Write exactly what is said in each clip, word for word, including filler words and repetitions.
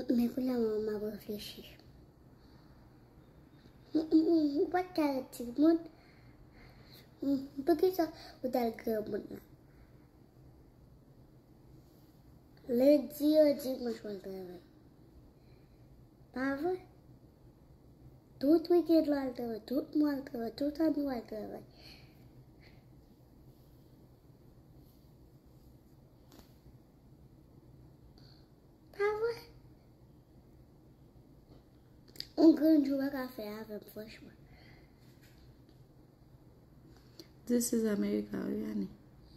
Men kounye a m ap reflechi. Ou pa t ka ret timoun? Poukisa ou t al granmoun la? Lendi a dimanch w al travay. Pa vre? Tout wikenn w al travay, tout mwa w al travay, tout ane w al travay. Pa vre? Yon grenn jou pa ka fè avè m, franchman. This is America, wi, Annie.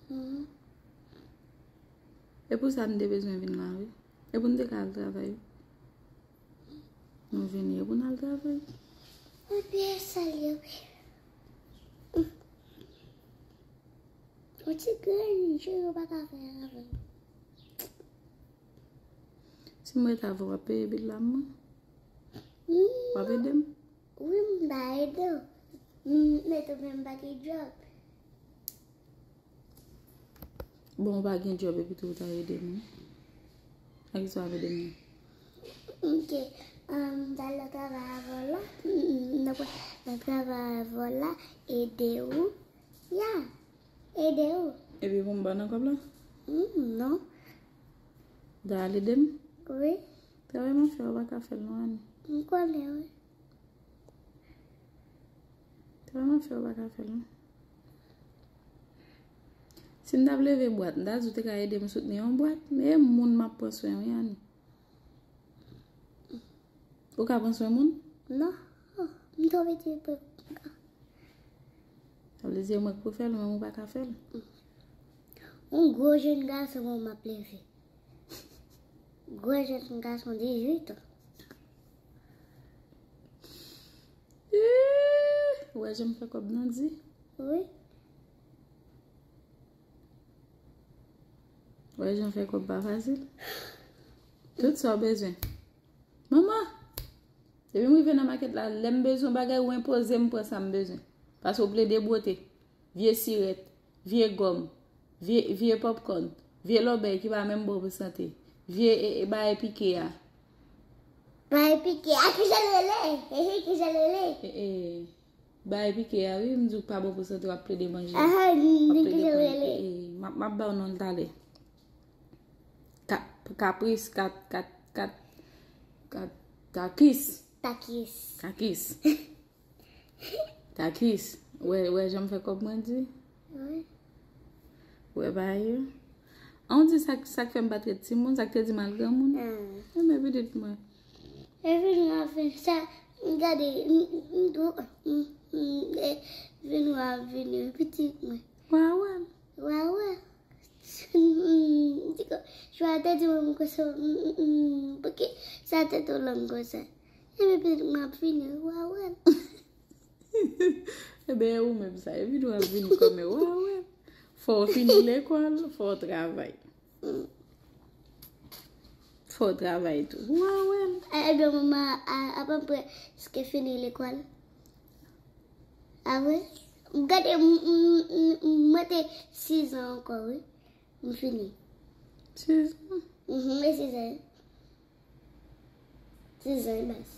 Mhm. E pou sa n te bezwen vin la, wi. E pou n te ka al travay, wi. Nou vini, e pou n al travay. Mwen byen salye, wi. Yon ti grenn jou yo pa ka fè avè m. Si m ret avè w, w ap peye bil la, mwen? W ap ede m? Wi, m ta ede w. M, men tou, men m pa gen djòb. Bon, w pa gen djòb epi tou w ta ede m, wi. Ak sa w ap ede m nan? Ok. Um, m ta al nan travay avè w la. M, m, m nan pran nan travay avè w la, ede w. Ya. Ede w. Epi pou m ba w nan kòb la? Mm, non. Da al ede m? Wi. Travay m ap fè, ou pa ka fè l non, Annie. M konnen, wi. Travay m ap fè, ou pa ka fè l non. Si m t ap leve bwat, m ta di w te ka ede m soutni yon bwat, men e moun m ap pran swen, wi, Annie. Ou ka pran swen moun? Non. M twò piti pou m ka. Sa vle di e mwen k pou fè l, men ou pa ka fè l. Yon gwo jèn gason mwen m ap leve. Gwo jèn gason dizuit an. Ih, ou wè jan m fè kòb nan di? Wi. Ou wè jan fè kòb pa fasil? Tout sa w bezwen. Manman, depi m rive nan makèt la, lè m bezwen bagay, ou enpoze m pran sa m bezwen. Paske ou plede bwote. Vye sirèt, vye gòm, vye, vye popcorn, vye lòbèy ki pa menm bon pou sante, vye, e, e, bagay pike a. Bagay pike a, kijan l rele? Hehe, kijan l rele? E, e, bagay pike a, wi, m di w pa bon pou sante, w ap plede manje. Aha, w ap plede pran. E, e, m ap, m ap ba w non l talè. Ka-, kapris, kat, kat, kat, kat, kakis. Takis. Kakis. Takis. Wè, wè jan m fè kòb mwen di? Wi. Wè bagay yo. An w di sa, sa k fè m pa t ret timoun, sa k te di m al granmoun? Ah. Enben pitit mwen. Epi nou ap fè sa, gade, m, m, m, m, e, vin w ap vini, pitit mwen. Wawè. Wawè. Di kon, jwa te di mwen konsa, mm, mm, mm, poukisa tèt ou long konsa? Epi pitit mwen ap vini, wawè. Enben, e ou menm sa, epi nou ap vini kòm e wawè. Fò w fini lekòl, fò w travay. Fò w travay tou. Wawè. Ebyen, manman, a, a, apa m prèske fini lekòl? A vre? Gade, m, m, m, m, mwen te sizan ankò, wi. M fini. Sizan? Mhm, e sizan. Sizan, baz.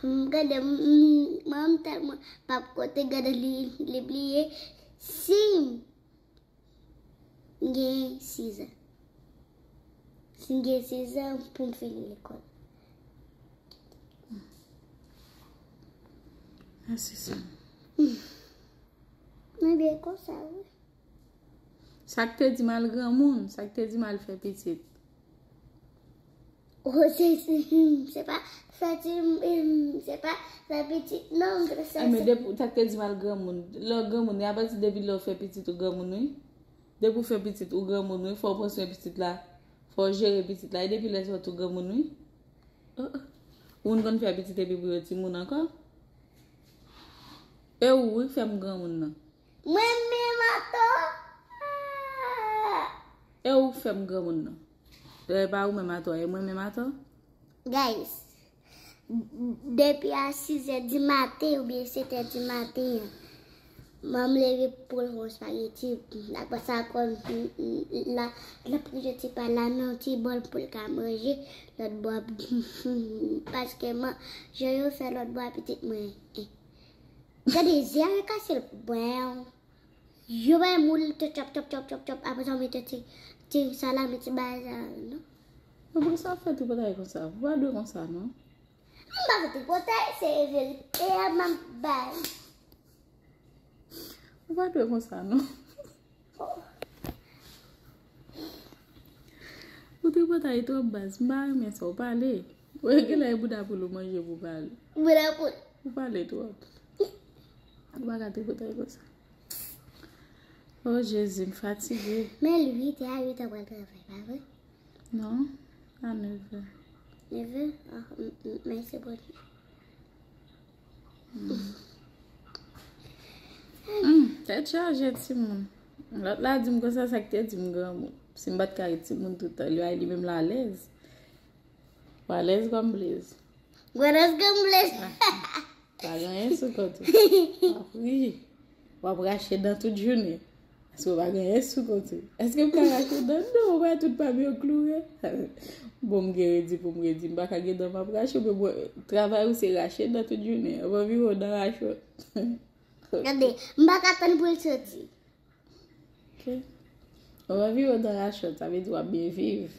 M gade, m, m, mwen, m tèlman p ap konte, gade li, li bliye. Si m gen sizan. Si m gen sizan pou m fini lekòl. A, se sa. Mwen byen konsa, wi. Sa k te di m al granmoun, sa k te di m al fè pitit. Oh, se, se, se pa fè ti, em, se pa fè pitit, non, sa, eh, men se depi, sa k te di m al granmoun. Lè w granmoun, wi, apati depi lè w fè pitit ou granmoun, wi. Depi w fè pitit ou granmoun, wi, fò w pran swen pitit la. Fò w jere pitit la. E depi lè sa w tou granmoun, wi. Oh, oh. Ou konn fè pitit epi pou yo timoun ankò? E ou, wi, k fè m granmoun nan. Mwen menm atò. Ah! E ou k fè m granmoun nan. E pa ou menm atò, e mwen menm atò. Guys, depi a sizè di maten oubyen setè di maten an, Manman leve pou l fè yon spageti. Apre sa, kòm la, l ap toujou ti pa la nan ti bòl pou l ka manje. Lòt bò, paske manje yo fè lòt bò a pitit mwen. Gade, zye a kase l. Bon. Yo bay moul, te chòp, chòp, chòp, chòp, chòp. Apre sa, ou mete ti, ti salami, ti bagay sa, non? Mwen, pou sa fè tripotay konsa? Ou pa dwe konsa, non? M pa fè tripotay, se verite a m ap bay. Ou pa dwe konsa, non? Ou tripotay twòp baz, m pa renmen sa, ou pale. Ou genlè e bouda poul ou manje pou pale. Bouda poul. Ou pale twòp. Ou pa ka tripotay konsa. Oh, Jezi, m fatige. Men l uit è a uit è pral travay, pa vre? Non, a nèv è. Nèv è? Ah, m, m, mèsi, Bondye. Hmm, tèt chaje, timoun. Lòt la di m konsa, sa k te di m granmoun. Si m pa t ka ret timoun tout tan, li ay li menm l alèz. Ou alèz kòm Blaze. Granmoun kòm Blaze. Pa gen anyen sou kont ou. W ap ri. W ap rache dan tout jounen. Paske w pa gen anyen sou kont ou. Èske m ka rache dan? Non, w wè tout pa m yo kloure. Bon, m gen redi pou m redi. M pa ka gen dan m ap rache, men bon, travay ou se rache dan tout jounen. W anvi wè w dan rachòt. Gade, m pa ka tann pou l soti. Ok. W anvi wè w dan rachòt, sa vle di w ap byen viv.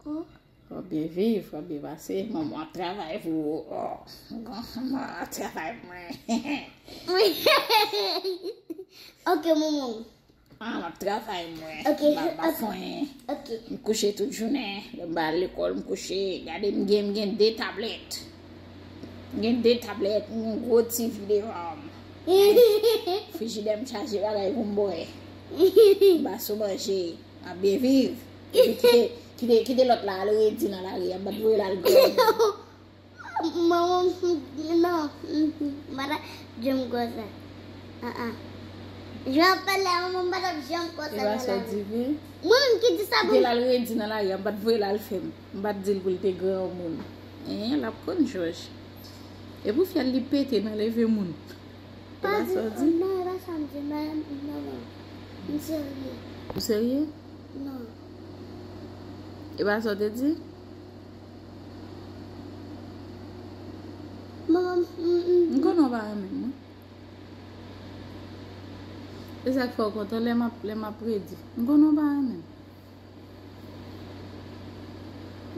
Oh. W ap byen viv, w ap byen pase. Manman w ap travay pou ou. Oh. Manman w ap travay pou mwen. Ok, manman. Ah, m ap travay mwen. Ok, m ap, m ap ok, fè anyen. Ok. M kouche tout jounen. Lè m pa al lekòl, m kouche. Gade, m gen, m gen de tablèt. M gen de tablèt, yon gwo T V devan m. Frijidè m chaje bagay pou m bwè. M pa sou manje. M ap byen viv. Epi kite, kite, kite lòt la al redi nan lari a. M pa t voye l al granmoun. Manman, non, m pa t ap janm konsa. Ah, ah. Jan w ap pale a manman, m pa t ap janm konsa nan lavi. E pa sa w di vre? Mwen menm ki di sa pou. Kite l al redi nan lari a, m pa t voye l al fè m. M pa t di l pou l te granmoun. Hein, l ap konn jòj. E pou fyèl li pete nan leve moun. Pa di, non, e pa sa m di, men, non, non. M serye. Ou serye? Non. E pa sa w te di? Manman, m, m, m konnen w pa renmen m, wi. E sa k fè w kontan lè m ap, lè m ap redi. M konnen w pa renmen m.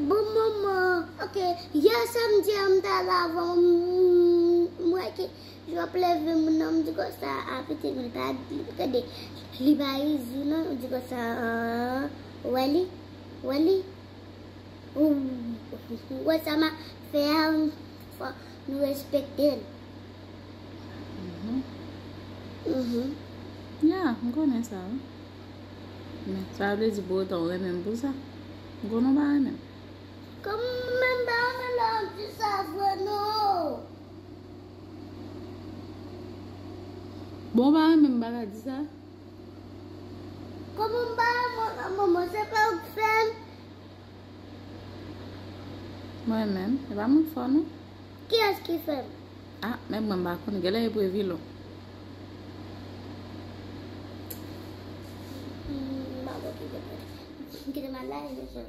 Bon, manman, ok, yè samdi a m t al avè w, m, m wè ke jan w ap leve moun nan, m di konsa, a, pitit mwen pa, tande, li pa izi non, m di konsa, ah, ou wè li, ou wè li, ou, ou wè sa m ap fè a, fò nou respekte l. Mhm. Mhm. Ya, m konnen sa, wi. Men, sa vle di pou otan ou renmen m pou sa? M konnen w pa renmen m. Kòman m pa renmen lè w ap di sa vre, non? Bon, w pa renmen m, m pa ka di sa? Kòman m pa renmen w, manman, se pa ou k fè m? Mwen menm, e pa mwen k fè w, non. Kiyès ki fè m? Ah, menm mwen m pa konn, genlè e Previlon. Hmm, m pa konn ki kote. Kite m al la, e mesye.